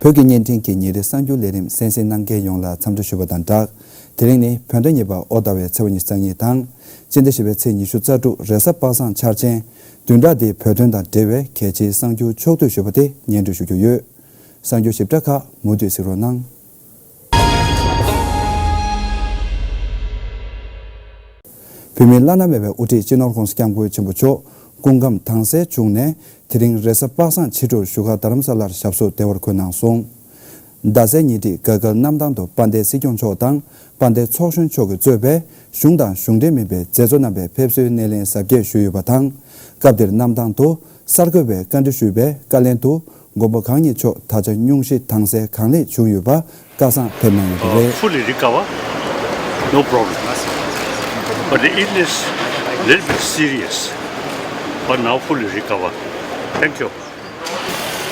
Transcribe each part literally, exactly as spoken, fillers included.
བོད་ཀྱི་བརྙན་འཕྲིན་གྱི་ཉིན་རེའི་གསར་འགྱུར་ལས་རིམ་གསན་གཟིགས་གནང་མཁན་ཡོངས་ལ་འཚམས་འདྲི་ཞུ་བ་དང་སྦྲགས། དེ་རིང་ནི་བོད་ཟླ་གཉིས་པ་ཨོ་ཟླ་བའི་ཚེས་པ་ཉི་ཤུ་རྩ་གཉིས་དང་། སྤྱི་ཟླ་བཞི་པའི་ཚེས་ཉི་ཤུ་རྩ་དྲུག་རེས་གཟའ་པ་སངས་འཆར་ཅན། བདུན་ཕྲག་འདིའི་བོད་དོན་དང་འབྲེལ་བའི་གལ་ཆེའི་གསར་འགྱུར་ཕྱོགས་བསྡུས་ཞུས་པ་དེ་སྙན་སྒྲོན་ཞུ་རྒྱུ་ཡོད། གསར་འགྱུར་ཞིབ་ཕྲ་ཁག་མུ་མཐུད་གཟིགས་རོགས་གནང་། བོད་མིའི་བླ་ན་མེད་པའི་དབུ་ཁྲིད་སྤྱི་ནོར་༸གོང་ས་༸སྐྱབས་མགོན་ཆེན་པོ་མཆོག་སྐུ་ཁམས་དྭངས་གསལ་བྱུང་ནས། དེ་རིང་རེས་གཟའ་པ་སངས་ཕྱི་དྲོར་བཞུགས་སྒར་རྡ་རམ་ས་ལར་ཞབས་སོར་བདེ་བར་འཁོད་གནང་སོང་། རྡ་སའི་ཉེ་འཁྲིས་དགའ་སྐལ་གནམ་ཐང་དུ་དཔལ་ལྡན་སྲིད་སྐྱོང་མཆོག་དང་དཔལ་ལྡན་ཚོགས་གཞོན་མཆོག་གིས་གཙོས་པའི་གཞུང་དང་གཞུང་འབྲེལ་མིན་པའི་མཛད་གཙོ་རྣམ་པས་ཕེབས་བསུའི་སྣེ་ལེན་གཟབ་རྒྱས་ཞུས་ཡོད་པ་དང་། སྐབས་དེར་གནམ་ཐང་དུ་གསར་འགོད་པས་བཀའ་འདྲི་ཞུས་པའི་བཀའ་ལན་དུ། མགོན་པོ་གང་ཉིད་མཆོག་ད་ཆ་སྙུང་གཞི་དྭངས་གསལ་གང་ལེགས་བྱུང་ཡོད་པ་བཀའ་བཟང་ཕེབས་གནང་ཡོད་པ་རེད། Fully recover, no problem. But the illness little bit serious, but now fully recover. Thank you.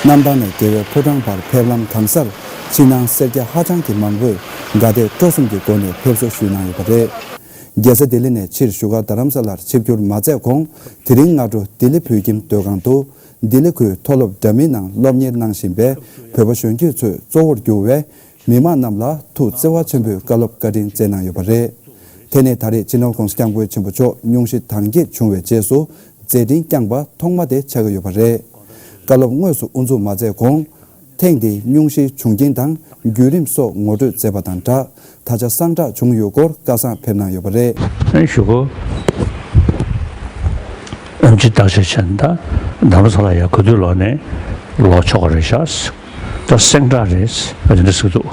གནམ་ཐང་ནས་རྒྱལ་བའི་ཕོ་བྲང་བར་ཕེབས་ལམ་གང་སར་ཕྱི་ནང་སེར་སྐྱ་ཧ་ཅང་གི་མང་པོས་དགའ་དད་སྤྲོ་གསུམ་གྱི་སྒོ་ནས་ཕེབས་བསུ་ཞུས་གནང་ཡོད་པ་རེད། རྒྱལ་ས་ལྡི་ལི་ནས་ཕྱིར་བཞུགས་སྒར་རྡ་རམ་ས་ལར་ཆིབས་བསྒྱུར་མ་མཛད་གོང་། དེ་རིང་སྔ་དྲོ་ལྡི་ལི་བོད་ཁྱིམ་སྡོད་ཁང་དུ། ལྡི་ལི་ཁུལ་མཐོ་སློབ་འདྲ་མིན་ནང་སློབ་གཉེར་གནང་བཞིན་པའི་བོད་པ་གཞོན་སྐྱེས་ཚོས་གཙོ་བོར་གྱུར་བའི་མི་མང་རྣམས་ལ་ཐུགས་བརྩེ་བ་ཆེན་པོས་བཀའ་སློབ་བཀའ་དྲིན་སྩལ་གནང་ཡོད་པ་རེད། དེ་ནི་ད་རེས་སྤྱི་ནོར་༸གོང་ས་༸སྐྱབས་མགོན་ཆེན་པོ་མཆོག་སྙུང་གཞི་དྭངས་སྐྱེད་བྱུང་བའི་རྗེས་སུ་མཛད་འཕྲིན་བསྐྱངས་པ་ཐོག་མ་དེ་ཆགས་ཀྱི་ཡོད་པ་རེད། བཀའ་སློབ་དངོས་སུ་དབུ་འཛུགས་མ་མཛད་གོང་། ཐེངས་འདིའི་སྙུང་གཞིའི་བྱུང་རྐྱེན་དང་བརྒྱུད་རིམ་སོགས་ངོ་སྤྲོད་མཛད་པ་དང་སྦྲགས། ད་ཆ་སངས་དྲག་བྱུང་ཡོད་སྐོར་བཀའ་བཟང་ཕེབས་གནང་ཡོད་པ་རེད། ཨན་ཞུ་གོ། ཨེམ་ཆི་བརྟག་དཔྱད་བྱས་ན་ད་རྡ་རམ་ས་ལ་ཡར་ག་དུས་ལོག་ནས་ལོག་ཆོག་གི་རེད་ཤག་ད་སེང་བྲག་རེད་དེ་འདྲ་ཟེར་གི་འདུག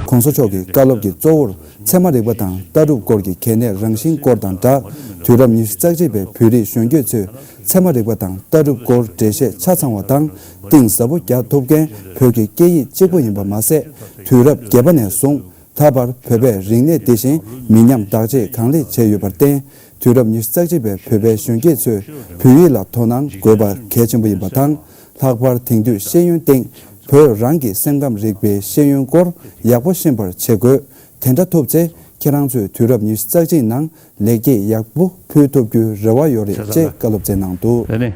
༸གོང་ས་མཆོག་གི་བཀའ་སློབ་ཀྱི་གཙོ་བོར་ཚད་མ་རིག་པ་དང་ལྟ་གྲུབ་སྐོར་གྱི་གལ་གནད་རང་བཞིན་སྐོར་དང་སྦྲགས། དུས་རབས་ཉི་ཤུ་རྩ་གཅིག་པའི་བོད་རིགས་གཞོན་སྐྱེས་ཚོས་ཚད་མ་རིག་པ་དང་ལྟ་གྲུབ་སྐོར་འགྲེལ་བཤད་ཆ་ཚང་བ་དང་གཏིང་ཟབ་པོ་རྒྱག་ཐུབ་མཁན་བོད་ཀྱི་སྐད་ཡིག་གཅིག་པུ་ཡིན་པ་མ་ཟད། དུས་རབས་བརྒྱད་པ་ནས་བཟུང་། ད་བར་བོད་པས་རིག་གནས་འདི་བཞིན་མི་ཉམས་བདག་གཅེས་གང་ལེགས་བྱས་ཡོད་པར་བརྟེན། དུས་རབས་ཉི་ཤུ་རྩ་གཅིག་པའི་བོད་པའི་གཞོན་སྐྱེས་ཚོས་བོད་ཡིག་ལ་དོ་སྣང་དགོས་པ་གལ་ཆེན་པོ་ཡིན་པ་དང་། ལྷག་པར་དེང་དུས་ཤེས་ཡོན་སྟེང་བོད་རང་གི་སེམས་ཁམས་རིག་པའི་ཤེས་ཡོན་སྐོར་ཡག་པོ་ཤེས་པར་བྱེད་དགོས། དེ་འདྲ་ཐུབ་ཚེ་ཁྱེད་རང་ཚོས་དུས་རབས་ཉི་ཤུ་རྩ་གཅིག་ནང་ལེགས་སྐྱེས་ཡག་པོ་ཕུལ་ཐུབ་རྒྱུའི་རེ་བ་ཡོད་རེད་ཅེས་བཀའ་སློབ་སྩལ་གནང་འདུག་ད་ནི།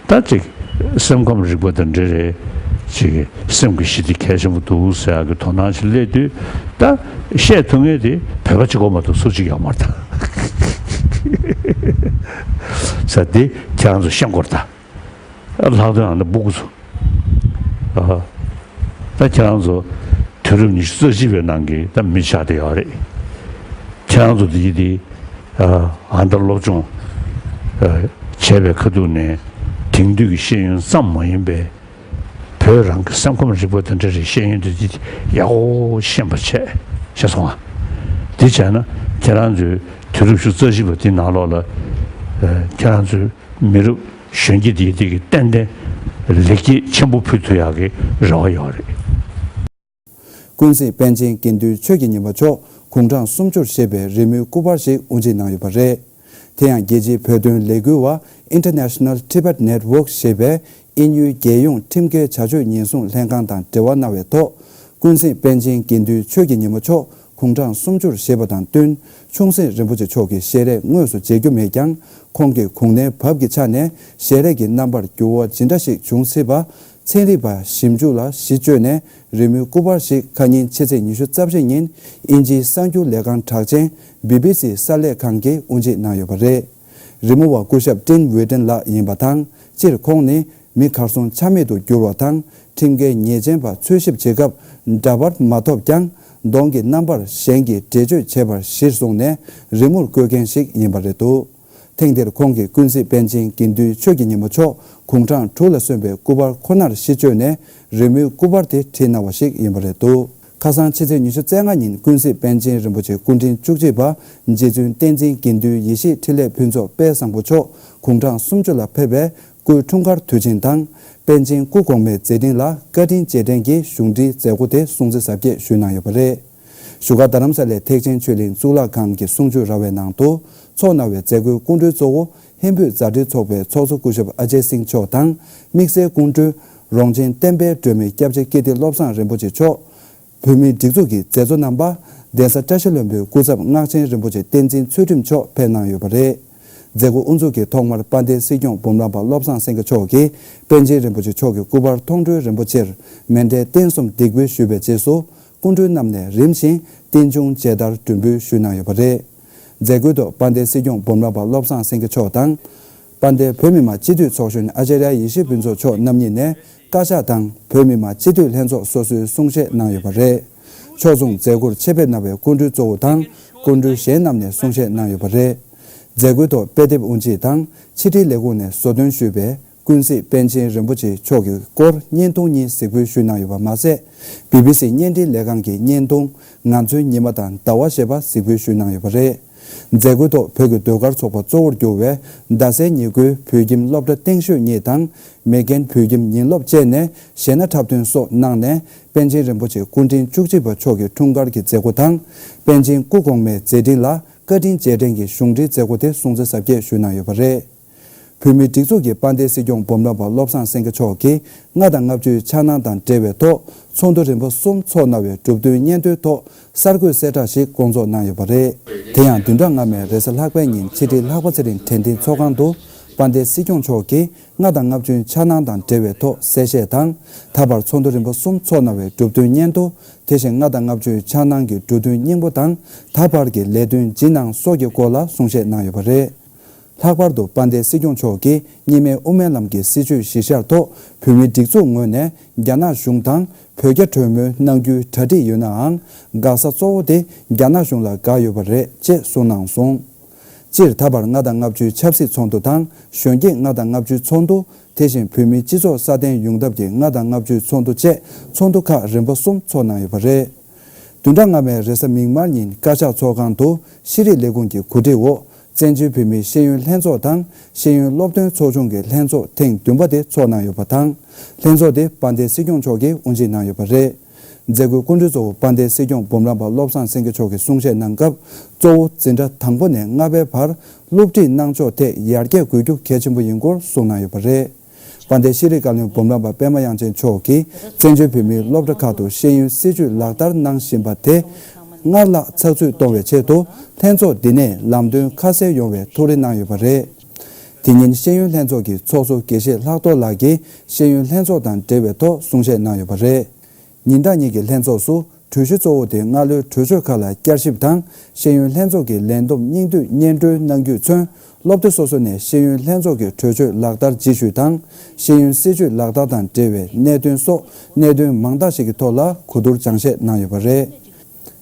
ད་ཅིག་སེམས་ཁམས་རིག་པ་དང་འབྲེལ་རེད། ཅིག་སེམས་ཀྱི་ཞི་བདེ་གལ་ཆེན་པོ་འདུག་ཟེར་ཡག་གི་དོ་སྣང་ཞིག་སླེབས་དུས། ད་བཤད་ཐུབ་མཁན་དེ་བོད་པ་གཅིག་པོ་མ་གཏོགས་སུ་གཅིག་ཡོད་མ་རེད་ད། ཟེར་དེ་ཁྱེད་རང་ཚོ་ཤེས་དགོས་རེད་ད། ལྷག་དོན་ཨ་ནི་སྤུ་གུ་ཚོ། ཨ། ད་ཁྱེད་རང་ཚོ་དུས་རབས་ཉི་ཤུ་རྩ་གཅིག་པའི་ནང་གི་ད་མི་ཆགས་བསྡད་ཡོད་རེད། ཁྱེད་རང་ཚོ་དེ་དེ་ཨ་ད་སློབ་སྦྱོང་ཨ་བྱས་པའི་ཁ་ཐུག་ནས་དེང་དུས་ཀྱི་ཤེས་ཡོན་ཙམ་མ་ཡིན་པའི་བོད་རང་གི་སེམས་ཁམས་རིག་པ་དེ་འདྲ་རེད། ཤེས་ཡོན་དེ་དེ་ཡག་པོ་ཤེས་པ་བྱས་ཤེས་སོང་ང་། དེ་བྱས་ན་ཁྱེད་རང་ཚོའི་དུས་རབས་ཉི་ཤུ་རྩ་གཅིག་པ་དེ་ནང་ལོགས་ལ་ཨ་ཁྱེད་རང་ཚོའི་མི་རབས་གཞོན་སྐྱེས་དེ་དེ་གི་ཏན་ཏན་ལེགས་སྐྱེས་ཆེན་པོ་ཕུལ་ཐུབ་ཡག་གི་རེ་བ་ཡོད་རེད། ཀུན་གཟིགས་པཎ་ཆེན་དགེ་འདུན་ཆོས་ཀྱི་ཉི་མ་མཆོག་དགུང་གྲངས་སུམ་ཅུར་བཞེས་པའི་རི་མོའི་སྐུ་པར་ཞིག་དབུ་འབྱེད་གནང་ཡོད་པ་རེད། དེ་ཡང་རྒྱལ་སྤྱིའི་བོད་དོན་ལས་འགུལ་བ་International Tibet Network ཞེས་པས་དབྱིན་ཡུལ་རྒྱལ་ཡོངས་ཁྲིམས་འགལ་བྱ་སྤྱོད་ཉེན་སྲུང་ལྷན་ཁང་དང་འབྲེལ་བ་གནང་བའི་ཐོག་ཀུན་གཟིགས་པཎ་ཆེན་དགེ་འདུན་ཆོས་ཀྱི་ཉི་མ་མཆོག་དགུང་གྲངས་སུམ་ཅུར་བཞེས་པ་དང་བསྟུན། ཆུང་སྲིད་རིན་པོ་ཆེ་མཆོག་གི་ཞལ་རས་དངོས་སུ་མཇལ་རྒྱུ་མེད་ཀྱང་། ཁོང་གི་དགུང་ལོའི་བབ་ཀྱི་ཆ་ནས་ཞལ་རས་ཀྱི་རྣམ་པར་འགྱུར་བ་ཇི་འདྲ་ཞིག་བྱུང་སྲིད་པ། ཚན་རིག་པ་ཞིབ་འཇུག་ལ་གཞི་བཅོལ་ནས་རི་མོའི་སྐུ་པར་ཞིག་ཁ་ཉིན་ཕྱི་ཚེས་ཉི་ཤུ་རྩ་བཞི་ཉིན་དབྱིན་ཇིའི་གསར་འགྱུར་ལས་ཁང་གྲགས་ཅན་བི་བི་སི་གསར་ལས་ཁང་གིས་དབུ་འབྱེད་གནང་ཡོད་པ་རེད། རི་མོ་བ་སྐུ་ཞབས་ཀྲིན་ཝེ་ཏན་ལགས་ཡིན་པ་དང་། སྤྱིར་ཁོང་ནི་མི་གར་སོང་ཆ་མེད་དུ་གྱུར་བ་དང་། ཁྲིམས་འགལ་ཉེས་ཅན་པ་འཚོལ་ཞིབ་བྱེད་སྐབས་འདྲ་པར་མ་ཐོབ་ཀྱང་། གདོང་གི་རྣམ་པར་གཞན་གྱིས་འགྲེལ་བརྗོད་བྱས་པར་གཞིར་བཟུང་ནས་རི་མོར་བཀོད་མཁན་ཞིག་ཡིན་པ་རེད་འདུག་ཐེངས་འདིར་ཁོང་གིས་ཀུན་གཟིགས་པཎ་ཆེན་དགེ་འདུན་ཆོས་ཀྱི་ཉི་མ་མཆོག་དགུང་གྲངས་དྲུག་ལ་སོན་པའི་སྐུ་པར་ཁོ་ནར་གཞི་བཅོལ་ནས་རི་མོའི་སྐུ་པར་དེ་བྲིས་གནང་བ་ཞིག་ཡིན་པ་རེད་འདུག་ཁ་སང་ཕྱི་ཚེས་ཉི་ཤུ་རྩ་ལྔ་ཉིན་ཀུན་གཟིགས་པཎ་ཆེན་རིན་པོ་ཆེ་སྐུ་ཕྲེང་བཅུ་གཅིག་པ་རྗེ་བཙུན་བསྟན་འཛིན་དགེ་འདུན་ཡེ་ཤེས་འཕྲིན་ལས་ཕུན་ཚོགས་དཔལ་བཟང་པོ་མཆོག་དགུང་གྲངས་སུམ་ཅུ་ལ་ཕེབས་པའི་སྐུའི་འཁྲུངས་སྐར་དུས་ཆེན་དང་། པཎ་ཆེན་སྐུ་གོང་མའི་མཛད་འཕྲིན་ལ་བཀའ་དྲིན་རྗེས་དྲན་གྱི་གཞུང་འབྲེལ་མཛད་སྒོ་དེ་སྲུང་བརྩི་གཟབ་རྒྱས་ཞུས་གནང་ཡོད་པ་རེད། བཞུགས་སྒར་རྡ་རམ་ས་ལའི་ཐེག་ཆེན་ཆོས་གླིང་གཙུག་ལག་ཁང་གི་གསུང་ཆོས་ར་བའི་ནང་དུ་ཚོགས་གནང་བའི་མཛད་སྒོའི་སྐུ་མགྲོན་གཙོ་བོ་ཧིན་བོད་མཛའ་འབྲེལ་ཚོགས་པའི་ཚོགས་གཙོ་སྐུ་ཞབས་ཨ་ཇེ་སིང་མཆོག་དང་། དམིགས་བསལ་སྐུ་མགྲོན་རོང་ཆེན་བསྟན་པའི་སྒྲོན་མེ་སྐྱབས་རྗེ་ཀིརྟི་བློ་བཟང་རིན་པོ་ཆེ་མཆོག་བོད་མིའི་སྒྲིག་འཛུགས་ཀྱི་མཛད་གཙོ་རྣམ་པ། གདན་ས་བཀྲ་ཤིས་ལྷུན་པོའི་སྐུ་ཚབ་སྔགས་ཆེན་རིན་པོ་ཆེ་བསྟན་འཛིན་ཚུལ་ཁྲིམས་མཆོག་ཕེབས་གནང་ཡོད་པ་རེད། མཛད་སྒོ་དབུ་འཛུགས་ཀྱི་ཐོག་མར་དཔལ་ལྡན་སྲིད་སྐྱོང་འབུམ་རམས་པ་བློ་བཟང་སེང་གེ་མཆོག་གིས་པཎ་ཆེན་རིན་པོ་ཆེ་མཆོག་གི་སྐུ་པར་མཐོང་གྲོལ་རིན་པོ་ཆེར་མཎྜལ་རྟེན་གསུམ་འདེགས་འབུལ་ཞུས་པའི་རྗེས་སུ། སྐུ་མགྲོན་རྣམས་ནས་རིམ་བཞིན་རྟེན་འབྱུང་མཇལ་དར་སྒྲོན་འབུལ་ཞུས་གནང་ཡོད་པ་རེད། མཛད་སྒོའི་ཐོག་དཔལ་ལྡན་སྲིད་སྐྱོང་འབུམ་རམས་པ་བློ་བཟང་སེང་གེ་མཆོག་དང་། དཔལ་ལྡན་བོད་མི་མང་སྤྱི་འཐུས་ཚོགས་གཞོན་ཨཅཱརྱ་ཡེ་ཤེས་ཕུན་ཚོགས་མཆོག་རྣམ་གཉིས་ནས་བཀའ་ཤག་དང་བོད་མི་མང་སྤྱི་འཐུས་ལྷན་ཚོགས་སོ་སོའི་གསུང་བཤད་གནང་ཡོད་པ་རེད། ཕྱོགས་མཚུངས་མཛད་སྒོར་ཆེད་ཕེབས་གནང་བའི་སྐུ་མགྲོན་གཙོ་བོ་དང་སྐུ་མགྲོན་གཞན་རྣམས་ནས་གསུང་བཤད་གནང་ཡོད་པ་རེད། མཛད་སྒོའི་ཐོག་དཔེ་དེབ་དབུ་འབྱེད་དང་ཕྱི་དྲིལ་ལས་ཁུངས་ནས་བཟོ་འདོན་ཞུས་པའི། ཀུན་གཟིགས་པཎ་ཆེན་རིན་པོ་ཆེ་མཆོག་གི་སྐོར་བརྙན་ཐུང་གཉིས་གཟིགས་འབུལ་ཞུས་གནང་ཡོད་པ་མ་ཟད། བི་བི་སི་བརྙན་འཕྲིན་ལས་ཁང་གི་བརྙན་ཐུང་ང་ཚོའི་ཉི་མ་དང་ཟླ་བ་ཞེས་པ་གཟིགས་འབུལ་ཞུས་གནང་ཡོད་པ་རེད། མཛད་སྒོའི་ཐོག་བོད་ཀྱི་ཟློས་གར་ཚོགས་པ་གཙོ་བོར་གྱུར་བའི་རྡ་སའི་ཉེ་ཁུལ་བོད་ཁྱིམ་སློབ་གྲྭ་སྟེང་ཤོད་གཉིས་དང་། མེག་གྷན་བོད་ཁྱིམ་ཉིན་སློབ་བཅས་ནས་གཞས་སྣ་འཁྲབ་སྟོན་སོགས་གནང་ནས། པཎ་ཆེན་རིན་པོ་ཆེ་སྐུ་ཕྲེང་བཅུ་གཅིག་པ་མཆོག་གི་འཁྲུངས་སྐར་གྱི་མཛད་སྒོ་དང་། པཎ་ཆེན་སྐུ་གོང་མའི་མཛད་འཕྲིན་ལ་བཀའ་དྲིན་རྗེས་དྲན་གྱི་གཞུང་འབྲེལ་མཛད་སྒོ་དེ་སྲུང་བརྩི་གཟབ་རྒྱས་ཞུས་གནང་ཡོད་པ་རེད། བོད་མིའི་སྒྲིག་འཛུགས་ཀྱི་དཔལ་ལྡན་སྲིད་སྐྱོང་འབུམ་རམས་པ་བློ་བཟང་སེང་གེ་མཆོག་གིས་ལྔ་དང་ལྔ་བཅུའི་འཆར་སྣང་དང་འབྲེལ་བའི་ཐོག་ཚོགས་འདུ་རིམ་པ་གསུམ་འཚོགས་གནང་བའི་གྲུབ་དོན་སྙན་ཐོའི་ཐོག་གསར་འགོད་གསལ་བསྒྲགས་ཤིག་བསྐོང་ཚོགས་གནང་ཡོད་པ་རེད། དེ་ཡང་བདུན་ཕྲག་སྔ་མའི་རེས་གཟའ་ལྷག་པའི་ཉིན་ཕྱི་དྲིལ་ལྷག་པ་ཚེ་རིང་དྲན་རྟེན་ཚོགས་ཁང་དུ་དཔལ་ལྡན་སྲིད་སྐྱོང་མཆོག་གིས་ལྔ་དང་ལྔ་བཅུའི་འཆར་སྣང་དང་འབྲེལ་བའི་ཐོག་གསལ་བཤད་དང་། ད་བར་ཚོགས་འདུ་རིམ་པ་གསུམ་འཚོགས་གནང་བའི་གྲུབ་དོན་སྙན་ཐོ། དེ་བཞིན་ལྔ་དང་ལྔ་བཅུའི་འཆར་སྣང་གི་གྲུབ་དོན་སྙིང་པོ་དང་། ད་བར་གྱི་ལས་དོན་ཇི་གནང་སོགས་ཀྱི་སྐོར་ལ་གསུང་བཤད་གནང་ཡོད་པ་རེད། ལྷག་པར་དུ་དཔལ་ལྡན་སྲིད་སྐྱོང་མཆོག་གིས་གཉིས་སྨན་དབུ་མའི་ལམ་གྱི་སྲིད་བྱུས་གཞི་བཞག་ཐོག་བོད་མིའི་སྒྲིག་འཛུགས་ངོས་ནས་རྒྱ་ནག་གཞུང་དང་བོད་རྒྱ་གྲོས་མོལ་གནང་རྒྱུའི་གྲ་སྒྲིག་ཡོད་ནའང་། འགག་རྩ་གཙོ་བོ་དེ་རྒྱ་ནག་གཞུང་ལ་དགའ་ཡོད་པ་རེད་ཅེས་གསུངས་གནང་སོང་། སྤྱིར་ད་བར་ལྔ་དང་ལྔ་བཅུའི་ཆབ་སྲིད་ཚོགས་འདུ་དང་གཞོན་སྐྱེས་ལྔ་དང་ལྔ་བཅུའི་ཚོགས་འདུ། དེ་བཞིན་བོད་མིའི་སྤྱི་ཚོགས་སྲ་བརྟན་ཡོང་ཐབས་ཀྱི་ལྔ་དང་ལྔ་བཅུའི་ཚོགས་འདུ་བཅས་ཚོགས་འདུ་ཁག་རིམ་པ་གསུམ་འཚོགས་གནང་ཡོད་པ་རེད། བདུན་ཕྲག་སྔ་མའི་རེས་གཟའ་མིག་དམར་ཉིན་བཀའ་ཤག་ཚོགས་ཁང་དུ་ཤེས་རིག་ལས་ཁུངས་ཀྱི་གོ་སྒྲིག་འོག་བཙན་བྱོལ་བོད་མིའི་ཤེས་ཡོན་ལྷན་ཚོགས་དང་ཤེས་ཡོན་སློབ་སྟོན་ཚོགས་ཆུང་གི་ལྷན་ཚོགས་ཐེངས་བདུན་པ་དེ་འཚོགས་གནང་ཡོད་པ་དང་། ལྷན་ཚོགས་དེ་དཔལ་ལྡན་སྲིད་སྐྱོང་མཆོག་གིས་དབུ་འབྱེད་གནང་ཡོད་པ་རེད། མཛད་སྒོའི་སྐུ་མགྲོན་གཙོ་བོ་དཔལ་ལྡན་སྲིད་སྐྱོང་འབུམ་རམས་པ་བློ་བཟང་སེང་གེ་མཆོག་གིས་གསུང་བཤད་གནང་སྐབས། གཙོ་བོ་འཛིན་གྲྭ་དང་པོ་ནས་ལྔ་པའི་བར་སློབ་ཁྲིད་གནང་ཕྱོགས་ཐད་ཡར་རྒྱས་དགོས་རྒྱུ་གལ་ཆེན་པོ་ཡིན་སྐོར་གསུངས་གནང་ཡོད་པ་རེད། དཔལ་ལྡན་ཤེས་རིག་བཀའ་བློན་འབུམ་རམས་པ་པད་མ་དབྱངས་ཅན་མཆོག་གིས་བཙན་བྱོལ་བོད་མིའི་སློབ་གྲྭ་ཁག་ཏུ་ཤེས་ཡོན་སྲིད་བྱུས་ལག་བསྟར་གནང་བཞིན་པ་དེ་སྔར་ལྷག་ཚགས་ཚུད་གཏོང་བའི་ཆེད་དུ་ལྷན་ཚོགས་འདི་ནས་ལམ་སྟོན་ཁ་གསལ་ཡོང་བའི་ཐུགས་རེ་གནང་ཡོད་པ་རེད། དེ་ཉིན་ཤེས་ཡོན་ལྷན་ཚོགས་ཀྱི་ཚོགས་གཙོ་དགེ་བཤེས་ལྷག་རྡོར་ལགས་ཀྱིས་ཤེས་ཡོན་ལྷན་ཚོགས་དང་འབྲེལ་བའི་ཐོག་གསུང་བཤད་གནང་ཡོད་པ་རེད། ཉིན་གྲངས་གཉིས་ཀྱི་ལྷན་ཚོགས་སུ་གྲོས་གཞི་གཙོ་བོ་དེ་སྔ་ལོའི་གྲོས་ཆོད་ཁག་ལ་བསྐྱར་ཞིབ་དང་། ཤེས་ཡོན་ལྷན་ཚོགས་ཀྱི་ལས་བསྡོམས་སྙིང་བསྡུས་སྙན་སྒྲོན་གནང་རྒྱུས་མཚོན། སློབ་སྡེ་སོ་སོ་ནས་ཤེས་ཡོན་ལྷན་ཚོགས་ཀྱི་གྲོས་ཆོད་ལག་བསྟར་ཇི་ཞུས་དང་། ཤེས་ཡོན་སྲིད་བྱུས་ལག་བསྟར་དང་འབྲེལ་བའི་གནད་དོན་སོགས་གནད་དོན་མང་དག་ཞིག་གི་ཐོག་ལ་གོ་བསྡུར་སྦྱང་བཤད་གནང་ཡོད་པ་རེད།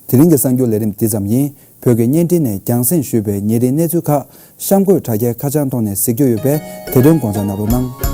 དེ་རིང་གི་གསར་འགྱུར་ལས་རིམ་འདི་ཙམ་ཡིན། བོད་ཀྱི་བརྙན་འཕྲིན་ནས་རྒྱང་སྲིང་ཞུས་པའི་ཉིན་རེའི་གནས་ཚུལ་ཁག་གཤམ་འཁོད་དྲ་རྒྱའི་ཁ་བྱང་ཐོག་ནས་གཟིགས་རྒྱུ་ཡོད་པས། དེ་དོན་དགོངས་འཇགས་གནང་རོགས་གནང་།